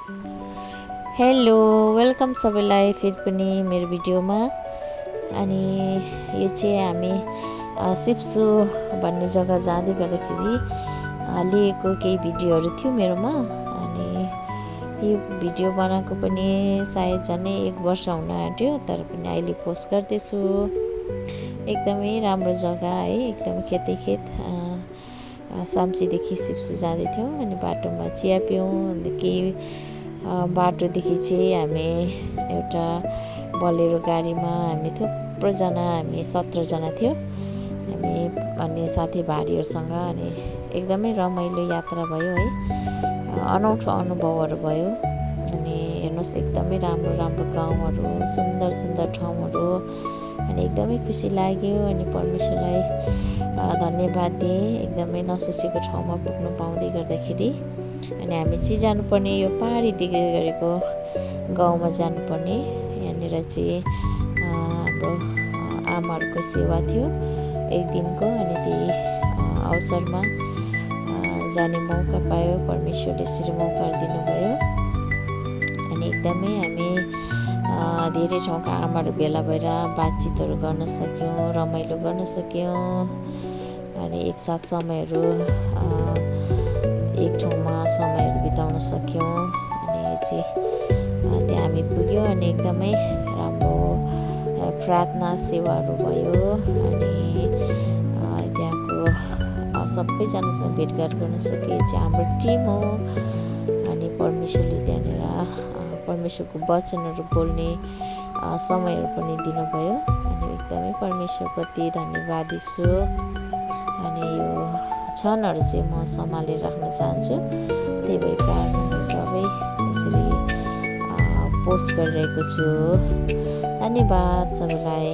Hello welcome सबैलाई फेरि पनि मेरो भिडियोमा। अनि यो चाहिँ हामी सिप्सु भन्ने जग्गा जाँदै गर्दाखेरि लिएको केही भिडियोहरू थियो मेरोमा। अनि यो भिडियो बनाएको पनि सायद झनै 1 वर्ष हुन आँट्यो, तर पनि अहिले पोस्ट गर्दैछु। एकदमै राम्रो जग्गा है, एकदमै खेतै खेत। साम्चीदेखि सिप्सु जाँदै थियौँ अनि बाटोमा चिया पियौँ। अन्त केही बाटोदेखि चाहिँ हामी एउटा बलेरो गाडीमा हामी थुप्रोजना, हामी 17 जना थियो हामी अनि साथीभाइहरूसँग। अनि एकदमै रमाइलो यात्रा भयो है, अनौठो अनुभवहरू भयो। अनि हेर्नुहोस् एकदमै राम्रो राम्रो गाउँहरू, सुन्दर सुन्दर ठाउँहरू, अनि एकदमै खुसी लाग्यो। अनि परमेश्वरलाई धन्यवाद दिएँ एकदमै नसोचेको ठाउँमा पुग्नु पाउँदै गर्दाखेरि। अनि हामी चाहिँ जानुपर्ने यो पहाडी देख्दै गरेको गाउँमा जानुपर्ने, यहाँनिर चाहिँ हाम्रो आमाहरूको सेवा थियो 1 दिनको। अनि त्यही अवसरमा जाने मौका पायो, परमेश्वरले यसरी मौकाहरू दिनुभयो। अनि एकदमै हामी धेरै ठाउँका आमाहरू भेला भएर बातचितहरू गर्न सक्यौँ, रमाइलो गर्न सक्यौँ। अनि एकसाथ समयहरू एक ठाउँमा समयहरू बिताउन सक्यौँ। अनि यो चाहिँ त्यहाँ हामी पुग्यौँ अनि एकदमै राम्रो प्रार्थना सेवाहरू भयो। अनि त्यहाँको सबैजनासँग भेटघाट गर्न सक्यो। यो चाहिँ हाम्रो टिम हो। अनि परमेश्वरले त्यहाँनिर परमेश्वरको वचनहरू बोल्ने समयहरू पनि दिनुभयो। अनि एकदमै परमेश्वरप्रति धन्यवादी छु। अनि यो क्षणहरू चाहिँ म सम्हालेर राख्न चाहन्छु। त्यही भएर कारण सबै यसरी पोस्ट गरिरहेको छु। धन्यवाद सबैलाई।